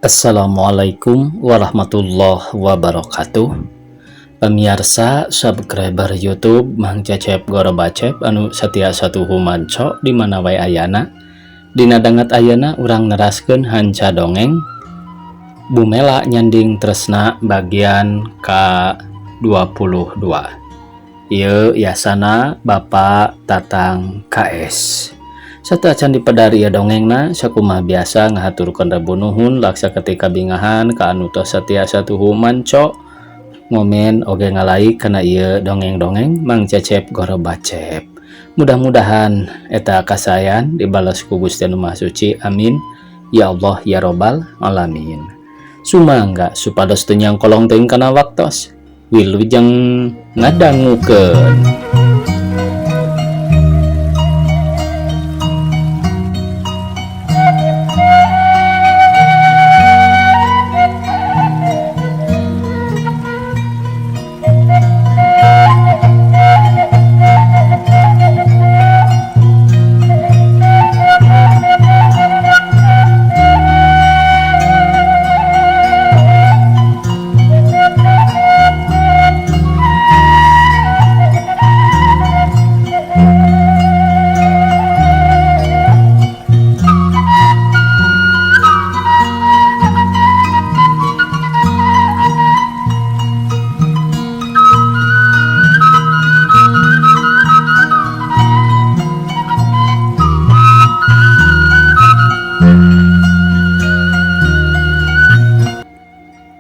Assalamualaikum warahmatullahi wabarakatuh. Pemirsa subscriber YouTube Mang Cecep Gorobacep anu setia satuhu manco di mana wae ayana. Dina danget ayana urang neraskeun hanca dongeng Bu Mela Nyanding Tresna bagian K22. Ieu yasana Bapak Tatang KS. Sateuacan dipedar ieu dongengna, sakumaha biasa ngahaturkeun rebu nuhun laksa ketika bingahan ka anu tos setia satuhu manco ngomen oge ngalike kana ieu dongeng-dongeng Mang Cecep Gorobacep. Mudah-mudahan eta kasayan dibalas ku Gusti Anu Maha Suci, amin ya Allah ya robbal alamin. Sumangga supados teu nyangkolong teuing kana waktos, wilujeng ngadangukeun.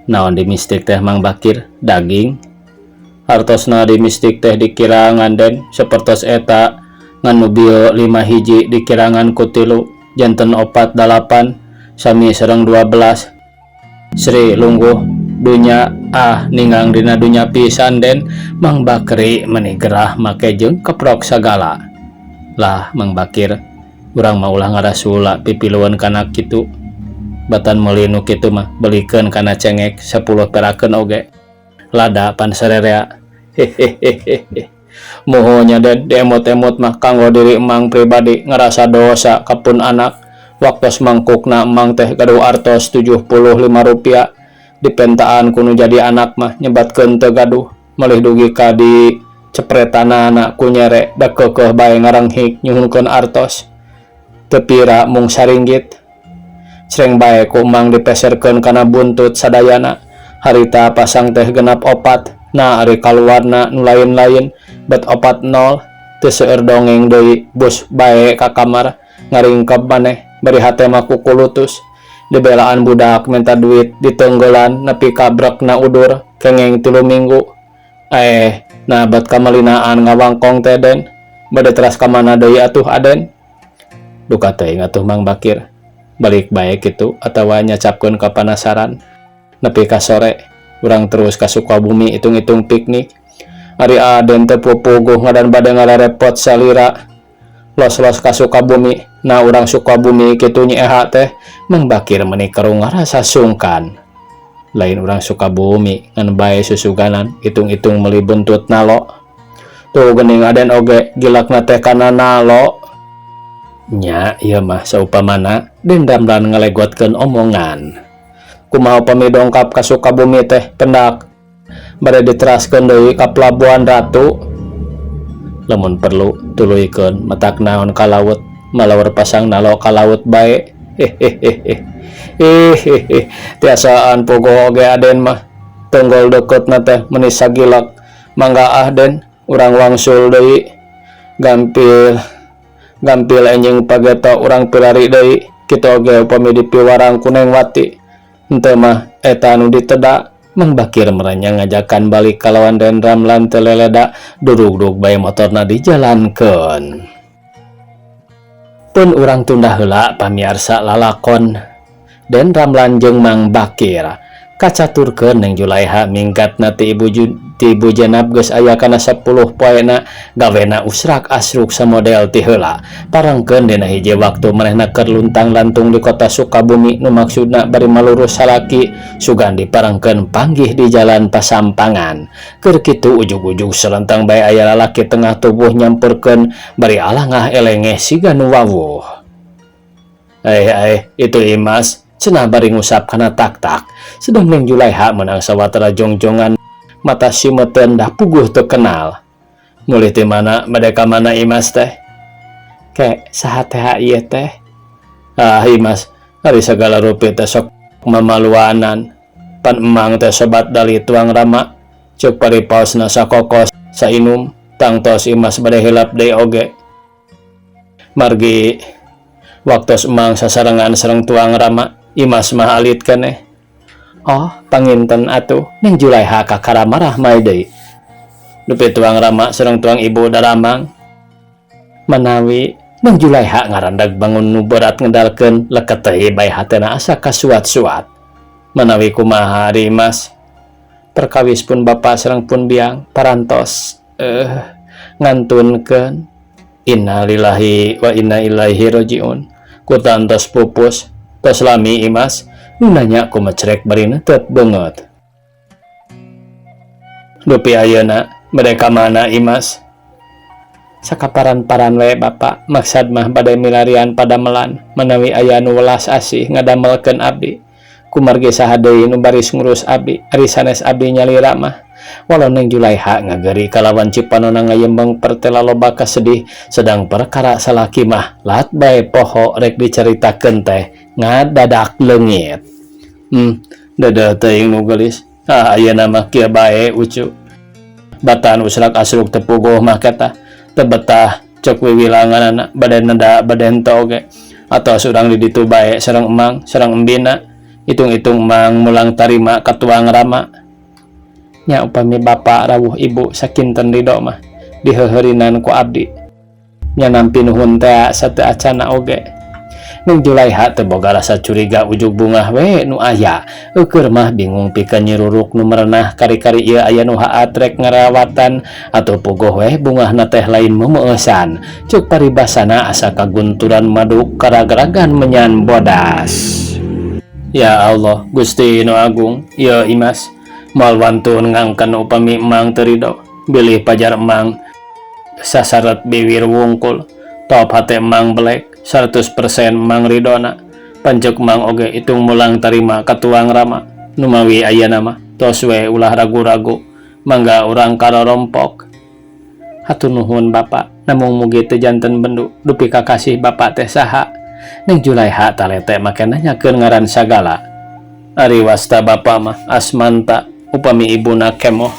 Naon di mistik teh Mang Bakir? Daging. Hartosna di mistik teh dikirangan den sapertos eta ngan nu bieu 5 hiji dikirangan ku 3 janten 4 8 sami sareng 12. Sri lungguh dunya ah ningang dina dunya pisan den. Mang Bakri meni gerah make jeung keprok sagala. Lah Mang Bakir, urang mah ulah ngarasula pipiluan kana kitu. Batan meuli nu kitu mah belikeun kana cengek 10 perakeun oge. Lada pan sarerea. Hehehehe. Mohonya den diemot-emot mah kanggo diri emang pribadi ngerasa dosa kapun anak. Waktos mangkukna emang teh gaduh artos 75 rupiah. Dipentaan kuno jadi anak mah nyebatkeun teu gaduh. Melih dugi ka di cepretanana ku nyere da keukeuh bae ngarenghik nyuhunkeun artos. Teu pira mung saringgit. Cereng bae ku emang dipeserkeun kana buntut sadayana. Harita pasang teh genap 4. Nah ari kaluarna nu lain-lain bet 4-0. Teu seueur dongeng deui bus bae ka kamar ngaringkep maneh bari hate mah kukulutus. Dibelaan budak minta duit ditenggelan nepi ka brekna udur kengeng 3 minggu. Nah bet kamalinaan ngawangkong teh den. Bade teras ka mana deui atuh aden? Duka teuing atuh Mang Bakir. Balik bae kitu atawa nyacapkeun ka panasaran. Nepi ka sore urang terus ka Sukabumi hitung-hitung piknik. Ari aden teh pupuguh ngadan bade ngararepot salira. Los-los ka Sukabumi. Nah urang Sukabumi kitu nyi eha teh. Mang Bakir meni kerung ngarasa sungkan. Lain urang Sukabumi ngan bae susuganan hitung-hitung meuli buntut nalo. Tuh geuning aden oge gilakna teh kana nalo. Nya ieu mah saupamana dendam dan ngalegotkeun omongan. Kumaha upami dongkap ka Sukabumi teh pendak bade diteraskeun deui ka Pelabuhan Ratu. Lamun perlu tuluykeun matak naon ka laut, malawar pasang nalo ka laut bae. Hehehehe. Hehehe. Tiasaan pogo oge aden mah. Tenggol deketna teh meni sagilak. Mangga ah den, urang wangsul deui. Gampil gampil enjing pageto urang pilari deui. Kitu oge upami dipiwarang ku Neng Wati. Henteu mah eta anu diteda. Mang Bakir merenya ngajakan balik kalawan Den Ramlan teu leleda durug-durug bae motorna dijalankeun. Pun urang tunda heula pamiarsa lalakon Den Ramlan jeung Mang Bakir kacaturkeun Neng Julaiha minggatna ti Ibu ti Ibu Jenab geus aya kana 10 poena gawena usrak asruk samodel ti heula. Parangkeun dina hiji waktu manehna keur luntang-lantung di kota Sukabumi nu maksudna bari malurus salaki sugan diparangkeun panggih di jalan Pasampangan. Keur kitu ujug-ujug selentang bae aya lalaki tengah tubuh nyamperkeun bari alangah elengeh siga nu wawuh. Itu Imas. Cenah bari ngusap kana taktak. Sedang Neng Julaiha menang sawatara jongjongan mata simeuten dah puguh teu kenal. Mulih ti mana bade ka mana Imas teh? Ke saha teh ieu teh? Ah Imas, ari sagala rupi teh sok mamaluanan. Pan emang teh sobat dali tuang Rama. Ceuk paripaosna sakokos sainum tangtos Imas bade hilap deui oge. Margi waktos emang sasarengan sareng tuang Rama, Imas mah alit keneh. Oh, panginten atuh Neng Julaiha kakara marah mae deui. Dupi tuang Rama sareng tuang ibu daramang. Manawi Neng Julaiha ngarandag bangun nu berat ngedalkeun leket teh bae hatena asa kasuat-suat. Manawi kumaha ari Imas? Perkawis pun bapa sareng pun biang parantos ngantunkeun. Innalillahi wa inna ilaihi rajiun. Kutantos pupus tos lami Imas nu nanya kumecrek bari netep beungeut. Dupi ayeuna bade ka mana Imas? Sakaparan-paran we Bapak, maksad mah bade milarian padamelan manawi aya nu welas asih ngadamelkeun abdi. Kumargi saha deui nu baris ngurus abdi, ari sanes abdi nyalira mah. Walau Neng Julaiha ngageri kalawan cipanona ngayembeng pertela loba kasedih, sedang perkara salaki mah lat bae poho rek dicaritakeun teh ngadadak leungit. Dedeh teuing nu geulis. Ah ayeuna mah kieu bae ucu. Batan usrak asruk teu puguh mah ketah. Teu betah ceuk wiwilanganana bade neda bade henteu oge. Atos urang di ditu bae sareng emang sareng embina. Hitung-hitung emang mulang tarima ka tuang Rama. Nya upami bapa rawuh ibu sakinten ridho mah diheuheurinan ku abdi. Nya nampi nuhun teh sateu acana oge. Neng Julaiha teu boga rasa curiga ujug bungah we nu aya. Eueur mah bingung pikeun nyiruruk nu merenah kari-kari ieu aya nu haat rek ngarawatan atuh puguh we bungahna teh lain meumeusan. Ceuk paribasana asa kagunturan madu karagaragan menyan bodas. Ya Allah, Gusti nu Agung, ieu Imas moal wantun ngangken upami emang teu ridho. Bilih pajar emang sasaret biwir wungkul, top hate emang belek 100% emang ridona. Pancek emang oge hitung mulang tarima ka tuang Rama. Numawi ayeuna mah tos we ulah ragu-ragu, mangga urang karorompok. Hatur nuhun Bapak, namung mugi teu janten bendu dupi kakasih Bapak teh saha. Neng Julaiha talete make nanyakeun ngaran sagala. Ari wasta bapa mah Asmanta, upami ibuna Kemoh.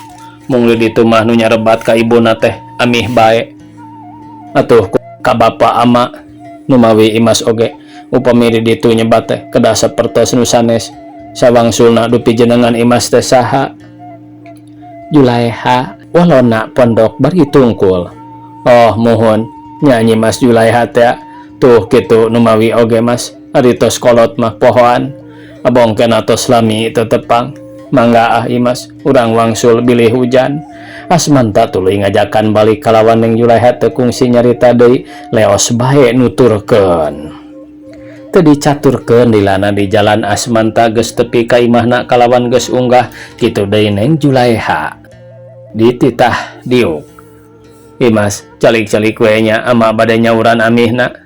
Mung di ditu mah nu nyarebat ka ibuna teh amih bae. Atuh ka bapa ama numawi Imas oge upami di ditu nyebat teh kedah sapertos nu sanes. Sawangsulna dupi jenengan Imas teh saha? Julaiha walona pondok bari tungkul. Oh muhun nyanyi Mas Julaiha teh tuh kitu numawi oge Mas ari tos kolot mah pohoan. Abong kena tos lami tetepang. Mangga ah Imas urang wangsul bilih hujan. Asmanta tuluy ngajakan balik kalawan Neng Julaiha teu kungsi nyarita deui leos bae nuturkeun. Teu dicaturkeun dilana di jalan Asmanta geus tepi ka imahna kalawan geus unggah kitu deui Neng Julaiha. Dititah diuk. Imas calik-calik we nya ama bade nyauran amihna.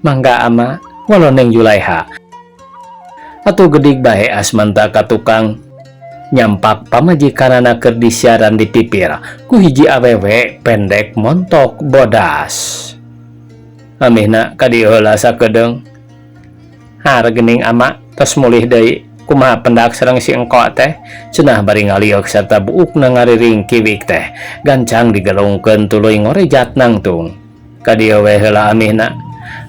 Mangga ama walau Neng Julaiha. Atuh gedig bae Asmanta ka tukang nyampak pamajikanana keur disiaran di pipir ku hiji awewe pendek montok bodas. Amihna ka dieu heula sakedeung. Har geuning ama tos mulih deui kumaha pendak sareng si engko teh cenah bari ngalieuk sarta buukna ngariring kiwik teh gancang digelungkeun tuluy ngorejat nangtung. Ka dieu we heula amihna.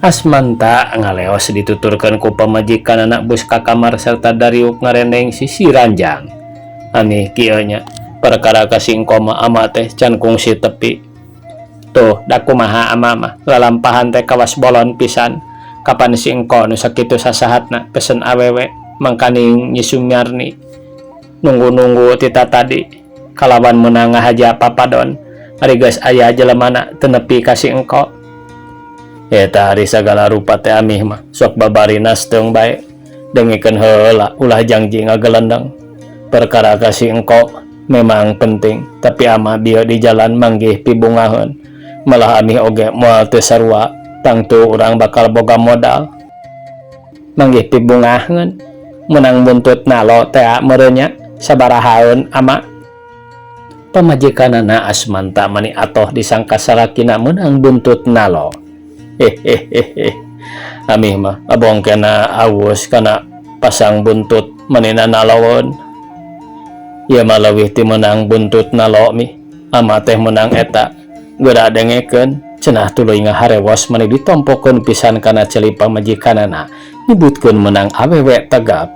Asmanta ngaleos dituturkeun ku pamajikanana bus ka kamar serta dariuk ngarendeng sisi ranjang. Amih kieu nya perkara ka si engko mah ama teh can kungsi tepi. Tuh da kumaha ama mah lalampahan teh kawas bolon pisan. Kapan si engko nu sakitu sasahatna pesen awewe mangkaning Nyi Sumarni. Nunggu-nunggu tita tadi kalawan meunang ngahaja papadon ari geus aya jelemana teu nepi ka si engko. Eta ari sagala rupa teh amih mah sok babari nasteung bae dengikeun heula ulah jangji ngagelendeng. Perkara ka si engko memang penting tapi ama bieu di jalan manggih pibungaheun. Malah amih oge moal teu sarua tangtu urang bakal boga modal. Manggih pibungaheun meunang buntut nalo tea meureun nya sabarahaeun ama. Pamajikanana Asmanta mani atoh disangka salakina meunang buntut nalo. Hehehehe. Amih mah abongkena awus kana pasang buntut manina naloeun. Ieu mah leuwih ti meunang buntut nalo mih. Ama teh meunang eta. Geura dengekeun, cenah tuluy ngaharewos mani ditompokeun pisan kana ceuli pamajikanana nyebutkeun meunang awewe tegap.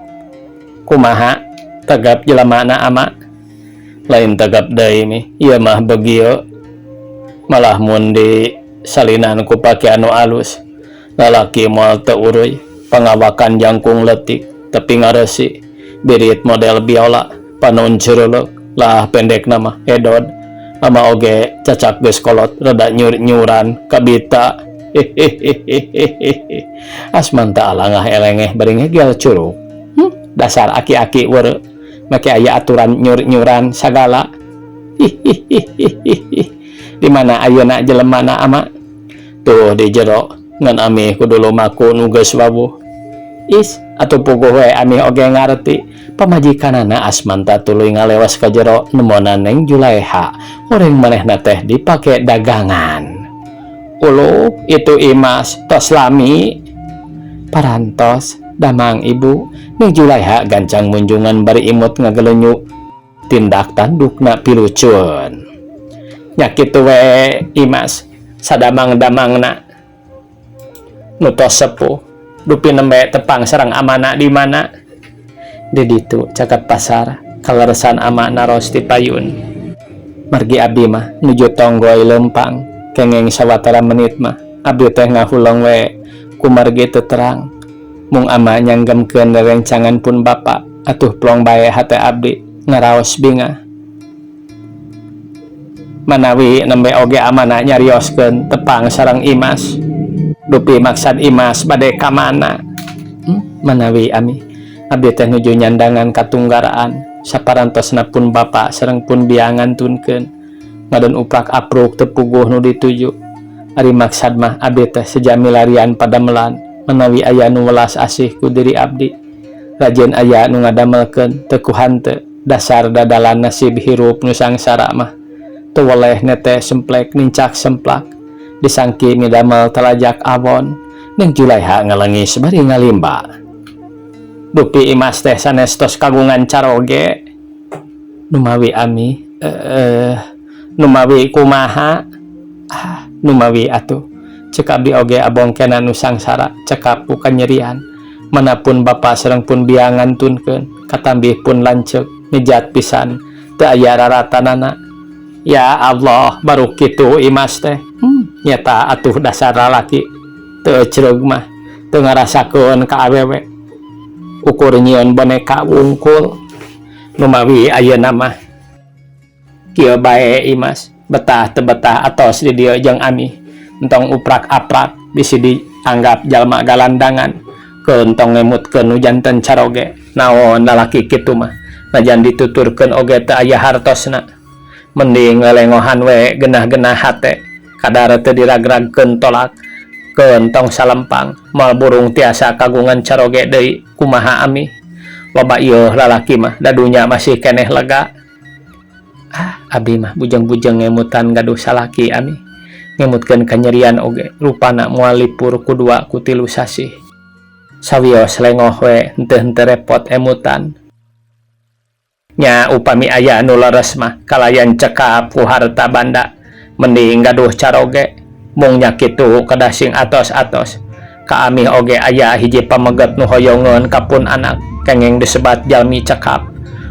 Kumaha tegap jelemana ama? Lain tegap deui mih, ieu mah begieu. Malah mun di salinan ku pakian nu alus, lalaki moal teu uruy, pangawakan jangkung leutik, tepi ngareusi, birit model biola, panon curuleuk, laah pendekna mah edod, ama oge cacak geus kolot rada nyur-nyuran kabita. Hehehehehe. Asmanta alangah elengeh bari ngegel curug. Dasar aki-aki weureu. Make aya aturan nyur-nyuran sagala. Hihihihihi. Di mana ayeuna jelemana ama? Tuh di jero ngan amih kudu lumaku nu geus wawuh. Is atuh puguh we amih oge ngarti. Pamajikanana Asmanta tuluy ngalewas ka jero nemona Neng Julaeha. Horeng manehna teh dipake dagangan. Uluh itu Imas tos lami. Parantos damang ibu. Neng Julaeha gancang munjungan bari imut ngagelenyu tindak tandukna pilucun. Nya kitu we Imas sadamang-damangna nu tos sepuh dupi nembe tepang sareng amana di mana? Di ditu caket pasar kaleresan ama naros ti payun. Margi abdi mah nuju tonggoy leumpang kengeng sawatara menit mah abdi teh ngahuleng we kumargi teu terang. Mung ama nyanggemkeun rerencangan pun bapa atuh plong bae hate abdi ngaraos bingah. Manawi nembe oge amana nyarioskeun tepang sareng Imas. Dupi maksad Imas bade ka mana? Manawi ami abdi teh nuju nyandangan katunggaraan saparantosna pun bapa sareng pun biang ngantunkeun ngadon uprak apruk teu puguh nu dituju. Ari maksad mah abdi teh sejami larian padamelan manawi aya nu welas asih ku diri abdi. Rajin aya nu ngadamelkeun teu ku hanteu dasar dadalan nasib hirup nu sangsara mah. Teu weleh nete semplek nincak semplak disangki midamel talajak awon. Neng Julaeha ngalengis bari ngalimba. Dupi Imas teh sanes tos kagungan caroge. Numawi ami numawi kumaha? Ah, numawi atuh. Cek abdi oge abongkena nu sangsara cekap ku kanyerian. Manapun bapa sareng pun biang ngantunkeun katambih pun lanceuk mijat pisan teu aya raratanana. Ya Allah baru kitu Imas teh. Nyata atuh dasar lalaki teu ecreug mah teu ngarasakeun ka awewe. Ukur nyieun boneka wungkul. Numawi ayeuna mah kieu bae Imas betah teu betah atos di dieu jeung ami. Entong uprak-aprak bisi dianggap jalma galandangan. Keun tong ngemutkeun nu janten caroge. Naon lalaki kitu mah najan dituturkeun oge teu aya hartosna. Mending lelengohan we genah-genah hate kadar teu diragragkeun tolak. Keun tong salempang moal burung tiasa kagungan caroge deui kumaha ami. Loba ieu lalaki mah dadunya masih keneh lega. Ah, abdi mah bujeng-bujeng ngemutan gaduh salaki ami. Ngemutkeun kanyerian oge rupana moal lipur ku 2 ku 3 sasih. Sawios lengoh we henteu-henteu repot emutan. Nya upami aya anu leres mah kalayan cekap ku harta banda mending gaduh caroge. Mung nya kitu kedah sing atos-atos. Ka amih oge aya hiji pameget nu hoyongeun ka pun anak kengeng disebat jalmi cekap.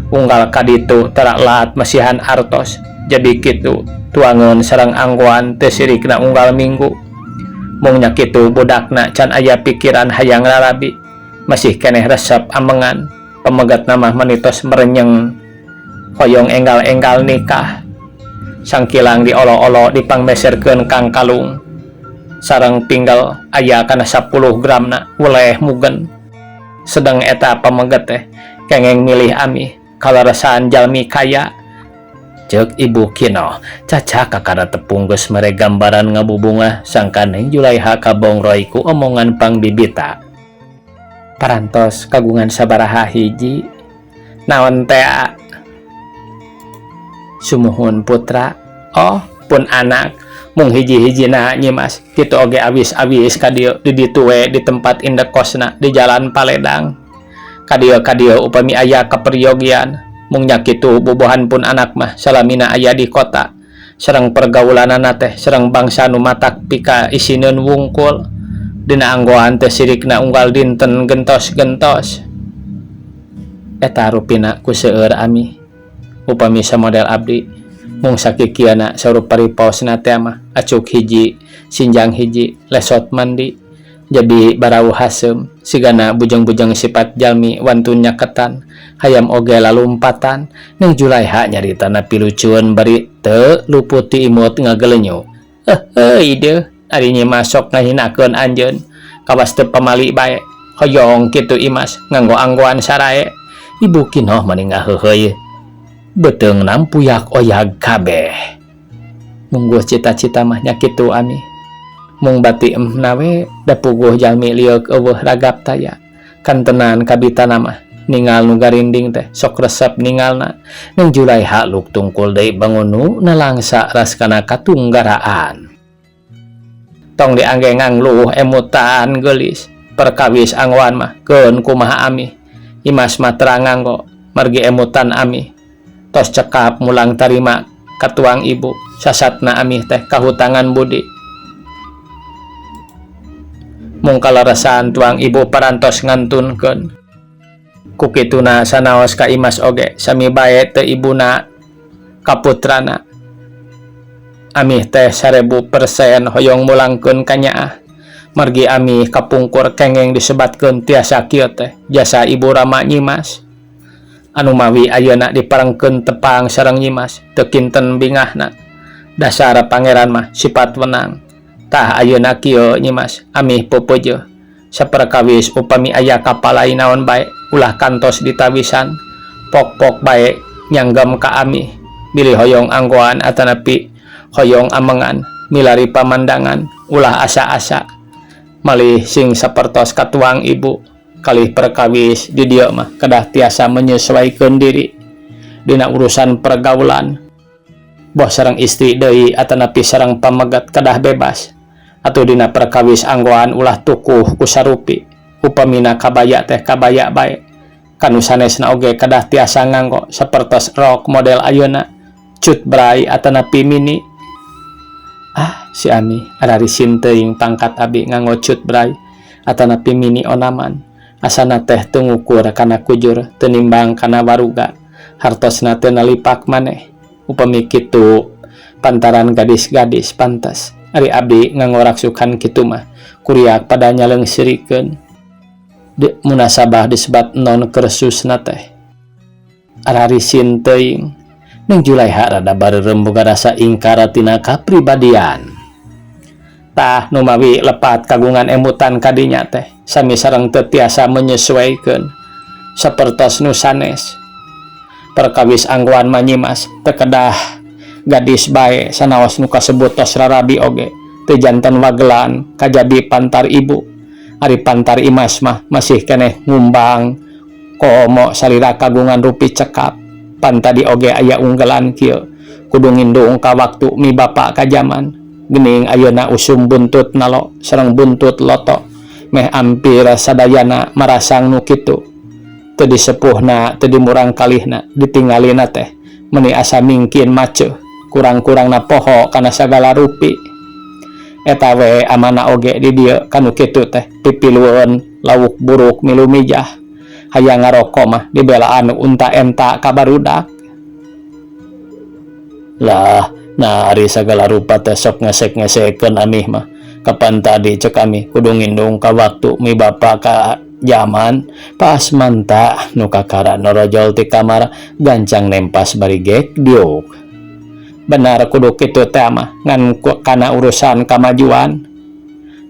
Unggal ka ditu tara lat masihan artos. Jadi kitu tuangeun sareng anggoan teu sirikna unggal minggu. Mung nya kitu budakna can aya pikiran hayang rarabi. Masih keneh resep amengan. Pamegetna mah manitos merenyeng hoyong enggal-enggal nikah. Sangkilang diolo-olo dipangmeserkeun kang kalung. Sareng pinggal aya kana 10 gramna weleh mugen. Sedeng eta pameget teh kengeng milih amih kaleresan jalmi kaya. Ceuk Ibu Kino caca kakara tepung geus mere gambaran ngabubungah sangka Neng Julaeha kabongroy ku omongan pangbibita. Parantos kagungan sabaraha hiji? Naon tea? Sumuhun putra. Oh, pun anak mung hiji-hijina, Nyimas. Kitu oge awis-awis ka dieu, di ditu we di tempat indekosna di Jalan Paledang. Ka dieu ka dieu upami aya kaperyogian. Mung nya kitu bubuhan pun anak mah salamina aya di kota. Sareng pergaulanana teh sareng bangsa nu matak pika isineun wungkul. Dina anggoan teh sirikna unggal dinten gentos-gentos. Eta rupina ku seueur ami. Upami samodel abdi mung sakikiana saur paripaosna teh mah acuk hiji sinjang hiji lesot mandi jadi barau haseum sigana bujeng-bujeng sifat jalmi wantun nyaketan hayam oge lalumpatan. Neng Julaiha nyaritana pilucueun bari teu luput ti imut ngagelenyu. Heuheuy deuh, ari Nyimas sok ngahinakeun anjeun kawas teu pamali bae hoyong kitu Imas nganggo-anggoan sarae. Ibu Kinoh mani ngaheuheuy beuteung nampuyak oyag kabeh. Mungguh cita-cita mah nya kitu ami. Mung bati emna we da puguh jalmi lieuk eueuh ragap taya. Kantenan kabitana mah ningal nu garinding teh sok resep ningalna. Neng Julaiha luk tungkul deui bangunu nalangsa ras kana katunggaraan. Tong diangge ngangluh emutan geulis. Perkawis anggoan mah keun kumaha ami. Imas mah terang nganggo margi emutan ami. Tos cekap mulang tarima katuang ibu sasatna amih teh kahutangan budi. Mung kaleresan tuang ibu parantos ngantunkeun. Ku kituna sanaos ka Imas oge sami bae teu ibuna ka putrana. Amih teh 1000% hoyong mulangkeun ka nyaah. Margi amih kapungkur kengeng disebatkeun tiasa kieu teh jasa ibu rama Nyimas. Anu mawi ayeuna diparengkeun tepang sareng Nyimas teu kinten bingahna. Dasar pangeran mah sifat wenang. Tah ayeuna kieu, Nyimas, amih peupeujeuh. Saperkawis upami aya kapalai naon bae ulah kantos ditawisan. Pok-pok bae nyanggem ka amih bilih hoyong anggoan atanapi hoyong amengan milari pamandangan ulah asa-asa. Malih sing sapertos katuang ibu. Kalih perkawis di dieu mah kedah tiasa menyesuaikan diri dina urusan pergaulan boh sareng istri deui atanapi sareng pamegat kedah bebas. Atau dina perkawis anggoan ulah tukuh ku sarupi. Upamina kabaya teh kabaya bae. Kanu sanesna oge kedah tiasa nganggo sapertos rok model ayeuna cut bray atanapi mini. Ah, si Ami ararisin teuing pangkat abi nganggo cut bray atanapi mini onaman. Asana teh teu ngukur kana kujur, teu nimbang kana waruga, hartosna teu nalipak maneh. Upami kitu pantaran gadis-gadis pantes, ari abdi nganggo raksukan kitu mah kuriak pada nyaleungseurikeun di munasabah disebat non kersusna teh ararisin teuing. Neng Julaiha rada bareureum boga rasa ingkar tina kapribadian. Tah numawi lepat kagungan emutan kadinya teh sami sareng teu tiasa menyesuaikan sapertos nu sanes. Perkawis anggoan mah, Nyimas, teu kedah gadis bae, sanaos nu kasebut tos rarabi oge teu janten wagelan kajabi pantar ibu. Ari pantar Imas mah masih keneh ngumbang komo salira kagungan rupi cekap. Pan tadi oge aya unggelan kieu kudu ngindung ka waktu mi bapa ka jaman. Geuning ayeuna usum buntut nalo sareng buntut loto, meh ampir sadayana marasang nu kitu. Teu disepuhna, teu dimurang kalihna, ditinggalina teh meuni asa mingkin maceuh, kurang-kurangna poho kana sagala rupi. Eta we amana oge di dieu kanu kitu teh pipilueun lauk buruk milu mijah. Hayang ngaroko mah dibelaan unta enta ka barudak lah. Nah, ari sagala rupa teh sok ngesek-ngesekeun amih mah. Kapan tadi cek kami kudu ngindung ka waktu mi bapa ka jaman. Pas manta nu kakara norojol ti kamar gancang nempas bari gek diuk. Benar kudu kitu teh mah ngan kana urusan kamajuan.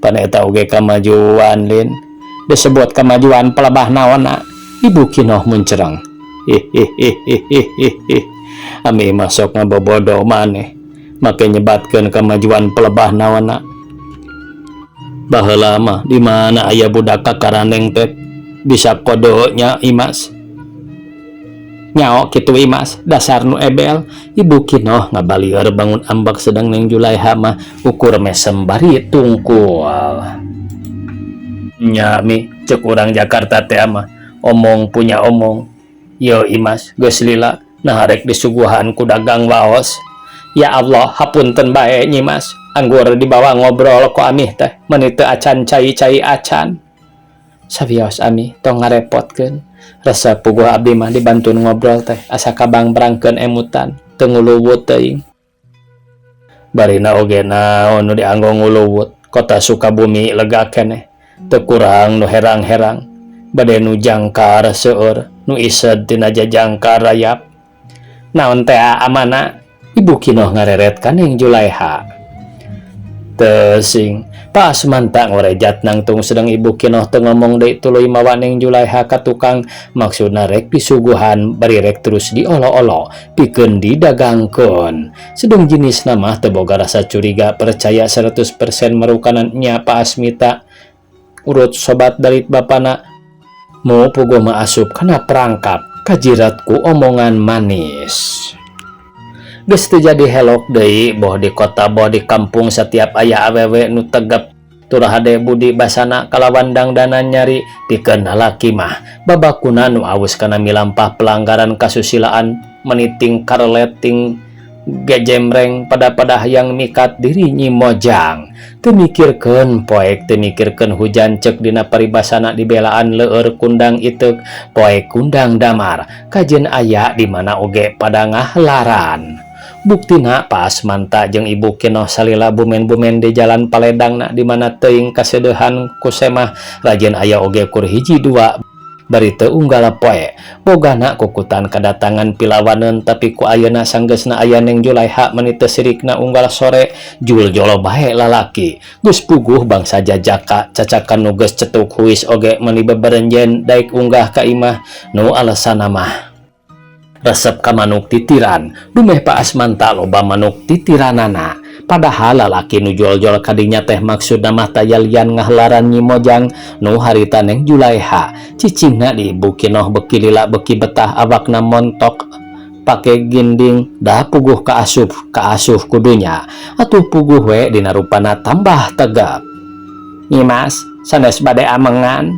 Pan eta oge kamajuan lin disebut kamajuan pelebah naonna? Ibu Kinoh muncerang. Hihihihihihi, ami masuk ngabobodo maneh make nyebatkeun kamajuan pelebah naonna. Baheula mah di mana aya budak kakaraneng teh. Bisa kode nya Imas. Nyao kitu Imas, dasar nu ebel. Ibu Kinoh ngabalieur bangun ambek sedang Neng Julaiha mah ukur mesem bari tungkul. Nya Mi, cek urang Jakarta teh mah omong punya omong. Yo Imas, geus lila nah rek disuguhan ku dagang waos. Ya Allah, hapunten bae Nyimas. Anggur dibawa ngobrol ku amih teh, meuni teu acan cai-cai acan. Sawios Ami, tong ngarepotkeun. Resep puguh abdi mah dibantun ngobrol teh asa kabangbrangkeun emutan, teu nguluwut teuing. Barina oge naon nu dianggo nguluwut, kota Sukabumi lega keneh, teu kurang nu herang-herang. Bade nu jangkar seueur, nu ised tina jajangkar rayap. Naon teh amana? Ibu Kinoh ngareret ka Neng Julaiha. Teu sing Pak Asmanta ngorejat nangtung sedang Ibu Kinoh teu ngomong deui tuluy mawa Neng Julaiha ka tukang, maksudna rek disuguhan bari rek terus diolo-olo pikeun didagangkeun. Sedeng jenisna mah teu boga rasa curiga, percaya 100% marukanan nya Pak Asmita urut sobat dalit bapana mu puguh mah asup kana perangkap kajirat ku omongan manis. Geus teu jadi helok deui, boh di kota boh di kampung, setiap aya awewe nu tegep tur hade budi basana kalawan dangdanan nyari pikeun lalaki mah babakuna nu awus kana milampah pelanggaran kasusilaan meniting karleting gejemreng pada-pada hayang mikat diri Nyi Mojang. Teu mikirkeun poek, teu mikirkeun hujan, cek dina paribasana dibelaan leur kundang iteuk, poek kundang damar, kajen aya di mana oge pada ngahlaran. Buktina Pak Asmanta jeung Ibu Kinoh salila bumen-bumen di jalan Paledangna di mana teuing kasedehan ku semah rajin aya oge kur hiji dua bari teu unggal poe bogana kukutan kedatangan pilawaneun. Tapi ku ayeuna sanggeusna aya Neng Julaiha meuni teu sirikna unggal sore jul jolo bae lalaki. Geus puguh bangsa jajaka cacakan nu geus cetuk huis oge meuni beberenjen daek unggah ka imah, nu alasanna mah resep ka manuk titiran, dumeh Pak Asmanta loba manuk titiranana. Padahal lalaki nu jol-jol kadinya teh maksudna mah tayalian ngahlaran Nyi Mojang nu harita Neng Julaiha cicingna di Ibu Kinoh. Beki lila beki betah, awakna montok pake ginding, dah puguh kaasup kaasup kudunya atuh puguh we dina rupana tambah tegap. Nyimas, sanes bade amengan?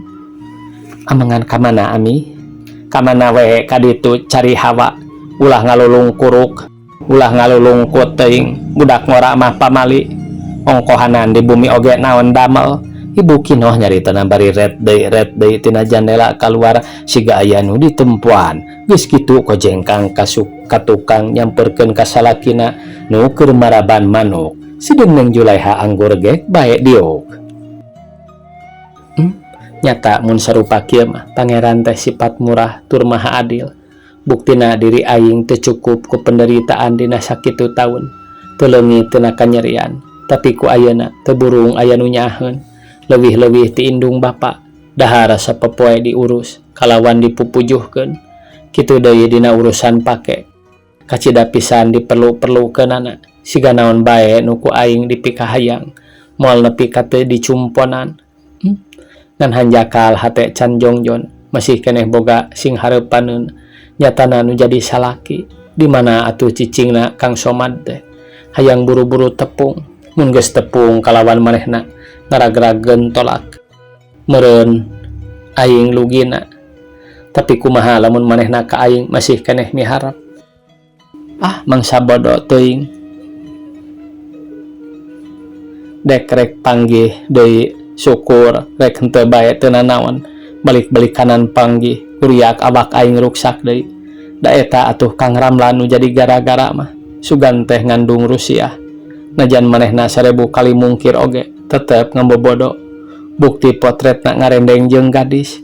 Amengan ka mana, Ami? Kamana we, kaditu cari hawa, ulah ngalulungkuruk, ulah ngalulungkut teuing. Budak ngora mah pamali ongkohanan di bumi oge naon damel. Ibu Kinoh nyaritana bari ret deui ret deui tina jandela kaluar siga aya nu ditempuan. Geus kitu kojengkang kasuk ka tukang nyamperkeun ka salakina nu keur maraban manuk. Sideung Neng Julaiha anggur gek bae diuk. Nyata mun sarupa kieu mah Pangeran teh sifat murah tur maha adil. Buktina diri aing teu cukup ku penderitaan dina sakitu taun, teu leungit tina kanyerian, tapi ku ayeuna teu burung aya nu nyaaheun, leuwih-leuwih ti indung bapa. Dahar sapopoe diurus kalawan dipupujuhkeun. Kitu deui dina urusan pake, kacida pisan diperlu-perlukeunana, siga naon bae nu ku aing dipikahayang moal nepi ka teu dicumponan. Ngan hanjakal hate can jongjon, masih keneh boga sing hareupaneun, nyatana nu jadi salaki. Di mana atuh cicingna Kang Somad teh? Hayang buru-buru tepung, mun geus tepung kalawan manehna ngaragrageun tolak meureun aing lugina. Tapi kumaha lamun manehna ka aing masih keneh miharep? Ah, mangsa bodo teuing. Dek rek panggih deui syukur, rek henteu bae teu nanaon. Balik-balik kanan panggih kuriak awak aing ruksak deui. Da eta atuh Kang Ramlan nu jadi gara-gara mah, sugan teh ngandung Rusiah. Najan manehna 1000 kali mungkir oge tetep ngabobodo, bukti potretna ngarendeng jeung gadis.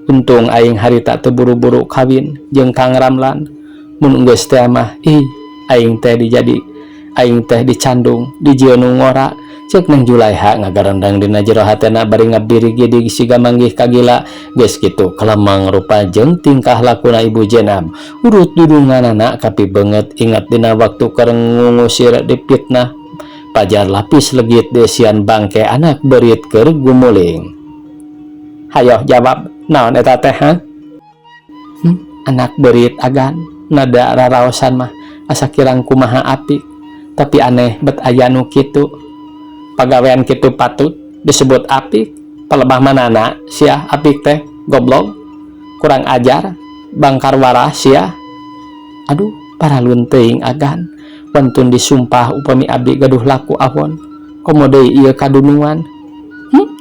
Untung aing harita teu buru-buru kawin jeung Kang Ramlan. Mun geus teh mah ih, aing teh dijadi aing teh dicandung dijieun nu ngora. Cek Neng Julaiha ngagarendang dina jero hatena bari ngabirigi siga manggih kagila. Geus kitu kalemang rupa jeung tingkah lakuna Ibu Jenab, urut dudunganana kapibeungeut ingat dina waktu keur ngungusir dipitnah pajar lapis legit desian bangke anak beurit keur gumuling. Hayoh jawab. Naon eta teh, ha? Anak beurit agan nada raraosan mah asa kirang kumaha apik, tapi aneh bet aya nu kitu. Pagawean kitu patut disebut apik? Palebah manana sia apik teh, goblok, kurang ajar, bangkar warah sia. Aduh, paralun teuing agan. Wantun disumpah upami abdi gaduh laku awon, komo deui ieu kadunungan.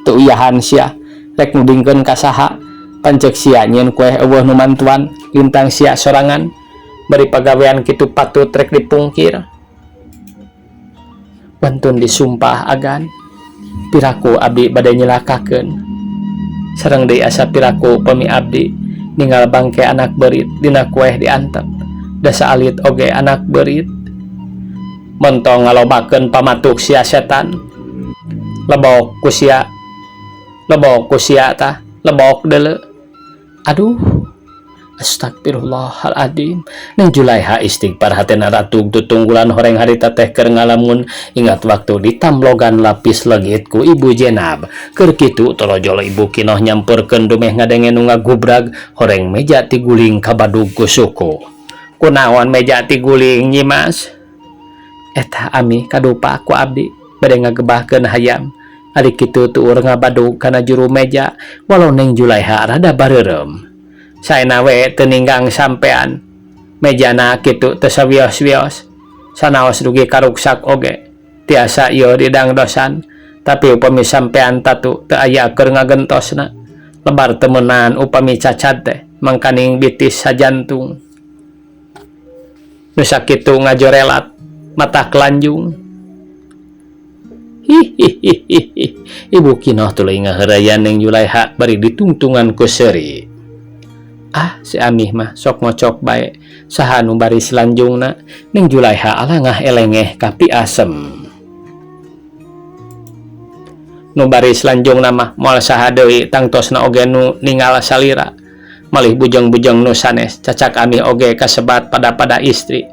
Teu uyahan sia, rek nudingkeun ka saha? Pancek sia nyieun kueh euweuh nu mantuan, lintang sia sorangan. Bari pagawean kitu patut rek dipungkir. Wantun disumpah agan, piraku abdi bade nyelakakeun. Sareng deui asa piraku upami abdi ninggal bangke anak beurit dina kueh diantep. Da saalit oge anak beurit. Montong ngalobakeun pamatuk sia setan. Lebok ku sia. Lebok ku sia tah, lebok deuleu. Aduh. Astagfirullahaladzim. Neng Julaiha istighfar, hatena ratug tutunggulan horeng harita teh keur ngalamun, ingat waktu ditamblogan lapis legit ku Ibu Jenab. Keur kitu torojol Ibu Kinoh nyamperkeun dumeh ngadenge nu ngagubrag, horeng meja tiguling kabadug ku suku. Kunaon meja tiguling, Nyimas? Eta ami kadupa ku abdi bade ngagebahkeun hayam. Ari kitu tuur ngabadug kana juru meja, walau Neng Julaiha rada bareureum. Saena we teu ninggang sampean. Mejana kitu teu sawios-wios. Sanaos dugi karuksak oge tiasa ieu didangdosan, tapi upami sampean tatu teu aya keur ngagentosna. Lebar temenan upami cacad teh, mangkaning bitis sajantung. Nu sakitu ngajorelat matak lanjung. Hihihihi. Ibu Kinoh tuluy ngaheureuyan Neng Julaiha bari ditungtungan ku seuri. Ah, si Amih mah sok ngocok bae. Saha nu baris lanjungna? Neng Julaiha alangah elengeh ka piasem. Nu baris lanjungna mah moal saha deui, tangtosna oge nu ningal salira. Malih bujeng-bujeng nu sanes, cacak Amih oge kasebat pada-pada istri.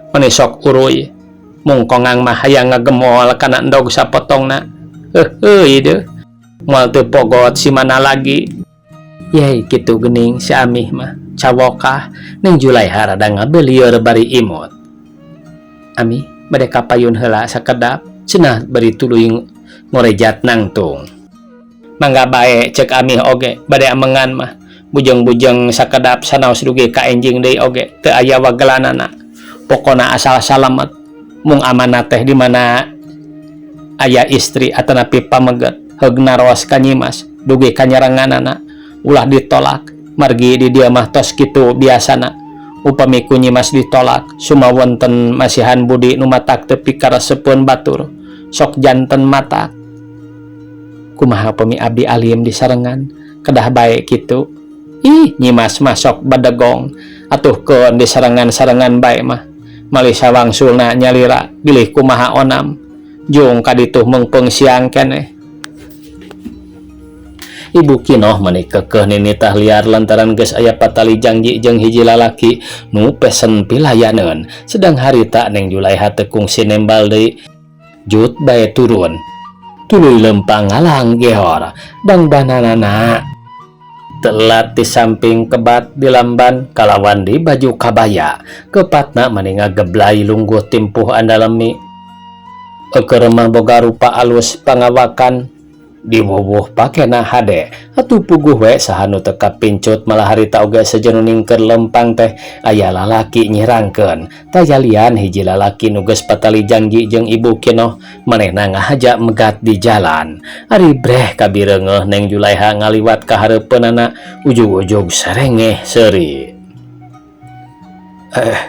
Meni sok uruy. Mung kongang mah hayang ngagemol kana endog sapotongna. Heuheuy deuh. Moal teu pogot si mana lagi. Yey, kitu geuning si Amih mah cawokah. Neng Julaiha rada ngabelieur bari imut. Amih bade ka payun heula sakedap, cenah bari tuluy ngorejat nangtung. Mangga bae, ceuk Amih oge bade amengan mah. Bujeng-bujeng sakedap sanaos dugi ka enjing deui oge teu aya wagelanana. Pokona asal salamet. Mung amanat teh di mana aya istri atanapi pameget heug naros ka Nyimas dugi ka nyarenganana ulah ditolak, margi di dieu mah tos kitu biasana. Upami ku Nyimas ditolak, sumawonten masihan budi nu matak teu pikaresepeun batur, sok janten matak. Kumaha upami abdi alim disarengan, kedah bae kitu? Ih, Nyimas mah sok badegong atuh, keun disarengan-sarengan bae mah. Malih sawangsulna nyalira bilih kumaha onam jung kaditu meungpeung siang keneh. Ibu Kinoh mani kekeh ninitah liar lantaran geus aya patali janji jeung hiji lalaki nu pesen pilayaneun, sedang harita Neng Julaiha teu kungsi nembal deui, jut bae turun tuluy lempang ngalang gehor dangdananana. Telat di samping kebat di lamban kalawan di baju kabaya, kepatna mani ngageblay lungguh timpuh andalemi. Eukeur mah boga rupa alus pangawakan, diwuwuh pakena hade atuh puguh we saha nu teu kapincut. Malah harita oge sejen ningker lempang teh aya lalaki nyirangkeun, tayalian hiji lalaki nu geus patali janji jeung Ibu Kinoh, manehna ngahaja megat di jalan. Ari breh kabireungeuh Neng Julaiha ngaliwat ka hareupeunana, ujug-ujug sarengeh seuri. Eh,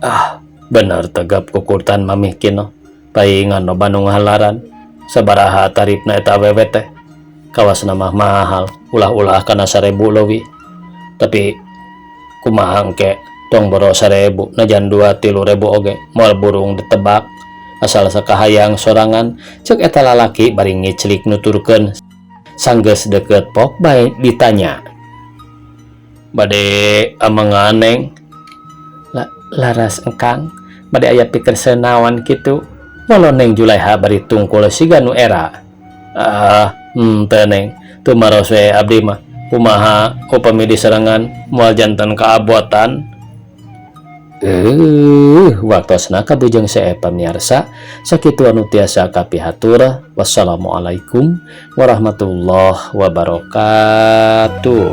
ah, bener tegap kukurtan Mamih Kinoh, paingan loba nu ngahalaran. Sabaraha tarifna eta awewe teh? Kawasna mah mahal, ulah-ulah kana 1000 leuwih. Tapi kumaha engke, tong boro 1000, najan 2-3 ribu oge moal burung ditebak, asal sakahayang sorangan, ceuk eta lalaki bari ngiclik nuturkeun. Sanggeus deukeut pok bae ditanya, "Bade amengan, Neng?" Laras engkang, bade aya pikerseuh naon kitu?" Walau Neng Julaiha bari tungkul siga nu era. "Ah, henteu, Neng, tumaros we abdi mah." Kumaha upami diserangan, moal janten kaabotan? Waktosna kabujeng seep, pamiarsa. Sakitu anu tiasa kapihatur. Wassalamualaikum warahmatullahi wabarakatuh.